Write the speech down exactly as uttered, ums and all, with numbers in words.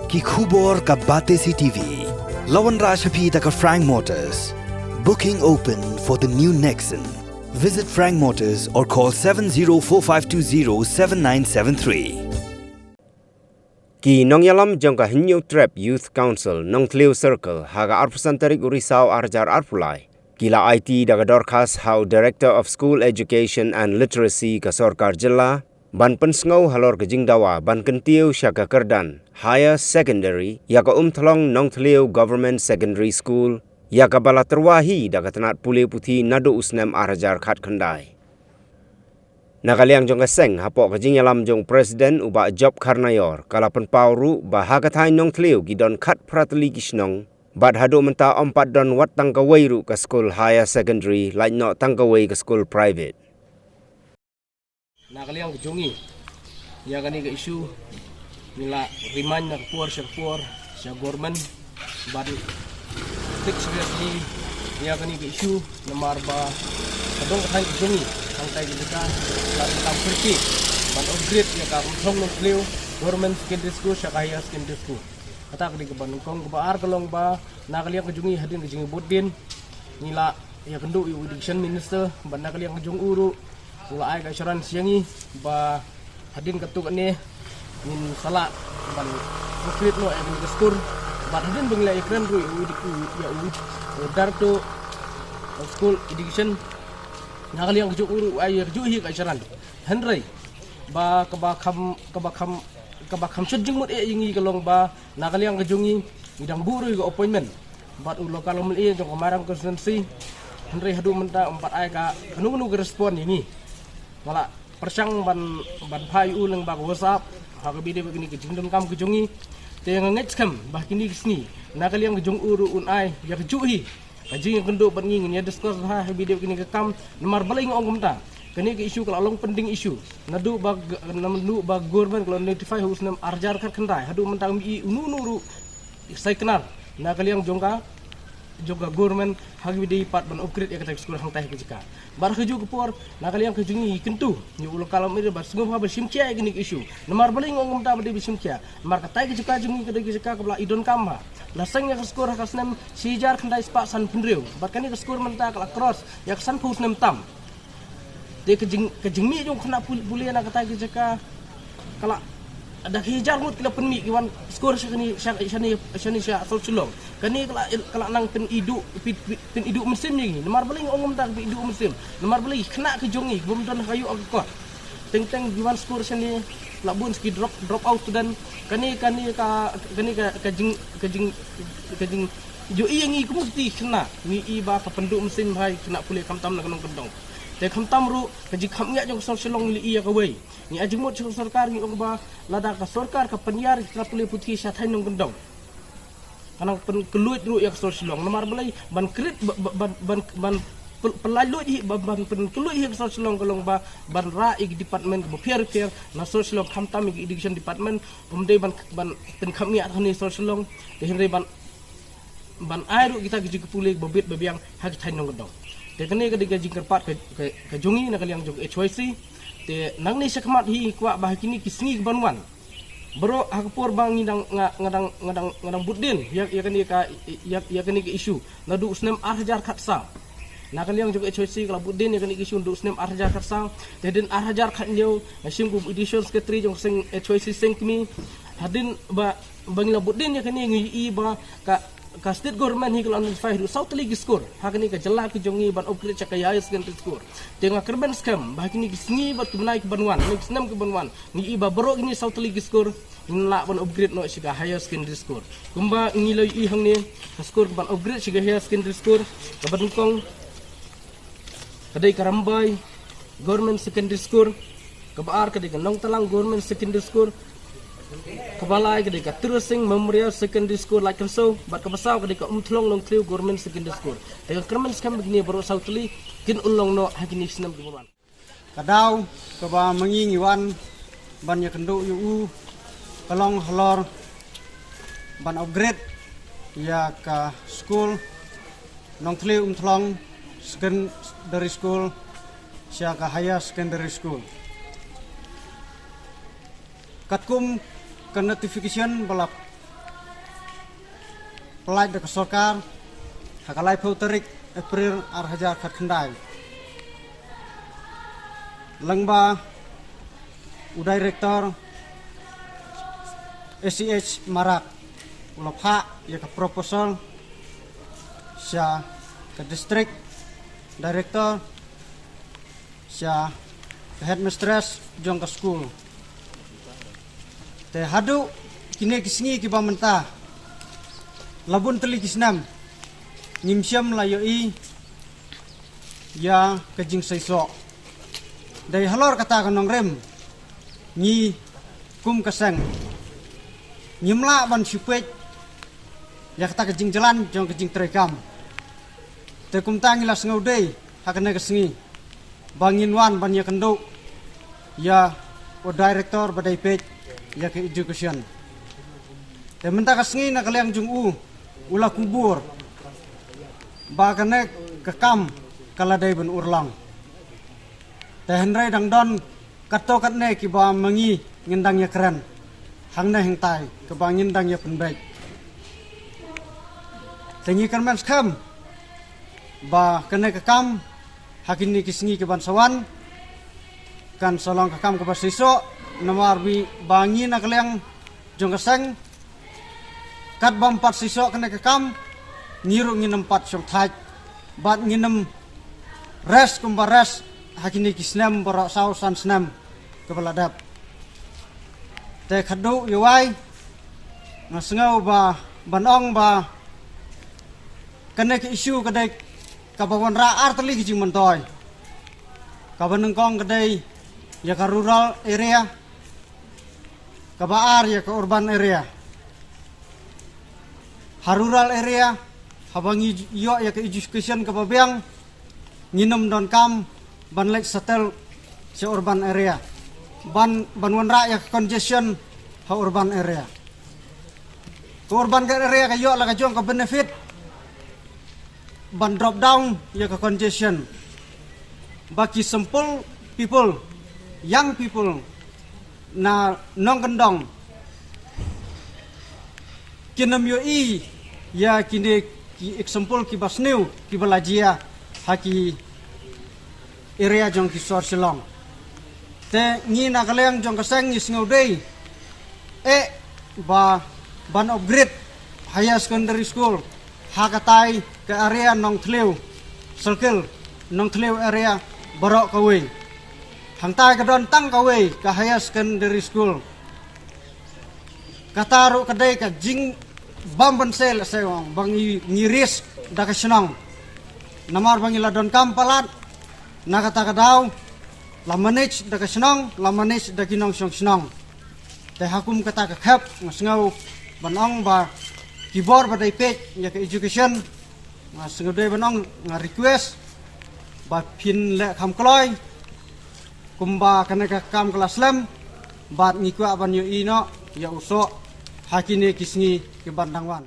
Ki khubor ka Batesi T V. La wanrah sha phi da ka Frank Motors. Booking open for the new Nexon. Visit Frank Motors or call seven zero four five two zero seven nine seven three. Ki nongïalam jong ka Hynñiewtrep Youth Council, Nongthliew Circle, ha ka arphew san tarik u Risaw ar hajar arphew lai, ki la aiti da ka dorkhas ha u Director of School Education and Literacy ka sorkar jylla, ban pynsngew halor ka jingdawa ban kyntiew sha ka kyrdan Higher Secondary ïa ka Umthlong Nongthliew Government Secondary School, ïa kaba la tyrwa hi da ka tnat pule puthi naduh u snem ar hajar khatkhyndai. Na ka liang jong ka seng, hapoh ka jingïalam jong u President u Bah Job Kharnaior, ka la pynpaw ruh ba ha ka thaiñ Nongthliew ki don khatphra tylli ki shnong, bad haduh mynta ym pat don wat tang kawei ruh ka skul higher secondary, lait noh tang kawei ka skul private. Na ka liang ka jong ngi, ïa kane ka issue ngi la remind na ka por sha ka por sha government ban take seriously ïa kane ka issue, namar ba ka dong ka thaiñ ka jong ngi hangtai ka jaka la tam kyrkieh ban upgrade ïa ka Umthlong Nongthliew Government Secondary School sha ka Higher Secondary School. Kata ka dei kaba nyngkong. Kaba ar ka long ba na ka liang ka jong ngi, hadien ka jingïabud dien, ngi la ïakynduh ïa u Education Minister, bad na ka liang ka jong u ruh u la ai ka assurance ïa ngi ba hadien katto katne ngin sa lah ban upgrade noh ïa kane ka skul. Bad hadien ba ngi la ïakren ruh ïa u, ïa u, ïa u Director of School Education, na ka liang ka jong u ruh u ai ïa ka jong hi ka assurance. Hynrei ba kaba kham, kaba kham, kaba kham shut jingmut eh ïa ngi ka long ba na ka liang ka jong ngi, ngi dang buh ruh ïa ka appointment bad u local M L A jong ka Mairang constituency. Hynrei haduh mynta um pat ai ka kano kano ka respond ïa ngi. Nga la pyrshang ban, ban phai ïa u lyngba ka WhatsApp ha kaba ïadei bad kane ka jingdonkam ka jong ngi. Te nga ngeit skhem ba kine ki sngi na ka liang ka jong u ruh un ai ïa ka jong hi ka jingïakynduh bad ngi, ngin ïa discuss ha kaba ïadei bad kane ka kam. Namar balei nga ong kumta? Kane ka issue ka la long pending issue naduh ba, naduh ba government ka la notify ha u snem ar hajar khatkhyndai. Haduh mynta ngim i uno uno ruh sai knar na ka liang jong ka, jong ka government ha kaba ïadei pat ban upgrade ïa kata ka skul hangtai ha ka jaka. Bad ha kajuh ka por na ka liang ka jong ngi, ngi kyntu ïa u local M L A ba sngewbha ba shim khia ïa kane ka issue. Namar balei nga ong kumta ba dei ba shim khia? Namar katai ka jaka jong ngi ka dei ka jaka kaba la i donkam ha, la seng ïa ka skul ha ka snem shi hajar khyndai spah sanphew hynriew. Bad kane ka skul mynta ka la cross ïa ka sanphew snem tam. Te ka jing, ka jingmih jong u khynnah pul, pule na katai ka jaka ka la, da ki hajar ngut ki la pynmih ki wan skul sha kane, sha, shane, shane sha South Shillong. Kane ka la, ka la nang pyniduh, pyn, pyn, pyniduh mynsiem ïa ngi. Namar balei nga ong kumta ka pyniduh mynsiem? Namar balei ki khynnah ki jong ngi ki bym don ha ka ïoh ka kot. Teng teng ki wan skul shane la bun ki drop, drop out student. Kane, kane ka, kane ka, ka jing, ka jing, ka jing ïohi ïa ngi kum ki khynnah, ngi i ba ka pynduh mynsiem bha ïa ki khynnah pule khamtam na ka nongkyndong. Te khamtam ruh ka jingkham ngiah jong ka sor Shillong ngi la i ïa kawei. Ngi ai jingmut sha ka sorkar, ngi ong ba lada ka sorkar ka pynïar ïa ki tnat pule puthi sha thaiñ nongkyndong, ka nang pynkylluid ruh ïa ka sor Shillong. Namar balei? Ban create, ba, ba, ban, ban, ban pyn-, pynlait luid hi, ban, ban pynkylluid hi ka sor Shillong ka long ba ban rah ïa ki department kiba pher pher na sor Shillong, khamtam ïa ki education department. Ym dei ban, ban pynkham ngiah tang ha sor Shillong, te hynrei ban, ban ai ruh kita ki jingpule ba bit ba biang ha ki thaiñ nongkyndong. Te kane ka dei ka jingkyrpad ka, ka, ka jong ngi na ka liang jong ka H Y C. Te nangne shakhmat hi ngi kwah ba ha kine ki sngi ki ban wan, baroh ha ka por ba ngi dang, nga, nga dang, nga dang, nga dang bud dien ïa, ïa kane ka, ïa, ïa kane ka issue naduh u snem ar hajar khatsaw. Na ka liang jong ka H Y C ka la bud dien ïa kane ka issue naduh u snem ar hajar khatsaw. Te hadien ar hajar khathynñiew nga shim kum u additional secretary jong ka seng H Y C seng kmie. Hadien ba, ba ngi la bud dien ïa kane, ngi i ba ka, ka state government hi ka la notify haduh saw tylli ki skul ha kane ka jylla ka jong ngi ban upgrade sha ka higher secondary school. Te nga kyrmen skhem ba ha kine ki sngi bad ki bnai ki ban wan, kine ki snem ki ban wan, ngi i ba baroh kine saw tylli ki skul ngin lah ban upgrade noh sha ka higher secondary school. Kumba ngi la ïohi hangne, ka skul ka ban upgrade sha ka higher secondary school kaba nyngkong ka dei ka Rymbai Government Secondary School, kaba ar ka dei ka Nongtlang Government Secondary School, kaba lai ka dei ka Tirasing Memorial Secondary School, Laitkynsew, bad kaba saw ka dei ka Umthlong Nongthliew Government Secondary School. Te nga kyrmen skhem ba kine baroh saw tylli kin ym long noh ha kine ki snem ki ban wan. Ka daw kaba ma ngi ngi wan ban ïakynduh ïa u ka long halor ban upgrade ïa ka skul Nongthliew Umthlong Secondary School sha ka higher secondary school. Katkum ka notification ba la Pynlait da ka sorkar ha ka laiphew tarik April ar hajar khatkhyndai. Lyngba u director, A C H Marak, u la phah ïa ka proposal sha ka district director, sha ka headmistress jong ka skul. Te haduh kine ki sngi kiba mynta, la bun tylli ki snem, ngim shym la ïohi ïa ka jingseisoh. Dei halor kata ka nongrim, ngi kum ka seng ngim lah ban shu peit ïa kata ka jingjlan jong ka jingtreikam. Te kumta ngi la sngewdei ha kane ka sngi ba ngin wan ban ïakynduh ïa u director ba dei peit ïa ka education. Te mynta ka sngi na ka liang jong u, u la kubur ba kane ka kam ka la dei ban urlong. Te hynrei dang don katto katne kiba ma ngi ngin dang ïakren hangne hangtai, kaba ngin dang ïapynbeit. Te ngi kyrmen skhem ba kane ka kam ha kine ki sngi kiban sa wan kan sa long ka kam kaba seisoh, namar ba ngi na ka liang jong ka seng, katba ym pat seisoh kane ka kam, ngi ruh ngin ym pat shongthait bad ngin ym rest kumba rest ha kine ki snem baroh saw san snem kaba la dep. Te khadduh ïa wai, nga sngew ba ban ong ba kane ka issue ka dei kaba wanrah ar tylli ki jingmyntoi. Kaba nyngkong ka dei ïa ka rural area, kaba ar ïa ka urban area. Ha rural area, haba ngi ïoh ïa ka education kaba biang, ngin ym donkam ban leit settle sha urban area ban, ban wanrah ïa ka congestion ha urban area. Ka urban area ka ïoh la ka jong ka benefit ban drop down ïa ka congestion. Ba ki simple people, young people na nongkyndong kin ym ïohi ïa kine ki example kiba sniew kiba la jia ha ki area jong ki sor Shillong. Te ngi na ka liang jong ka seng ngi sngewdei eh ba ban upgrade higher secondary school ha katai ka area Nongthliew circle, Nongthliew area baroh kawei. Hangtai ka don tang kawei ka higher secondary school. Kata ruh ka dei ka jingbym bynseh lehse ong ba ngi, ngi risk da ka shnong. Namar ba ngi la donkam palat na kata ka daw, la manage da ka shnong, la manage da ki nongshong shnong. Te ha kum kata ka khep nga sngew ban ong ba ki bor ba dei peit ïa ka education, nga sngewdei ban ong, nga request ba phin leh kham kloi kumba kane ka kam ka la slem, bad ngi kwah ban ïohi noh ïa u soh ha kine ki sngi kiban dang wan.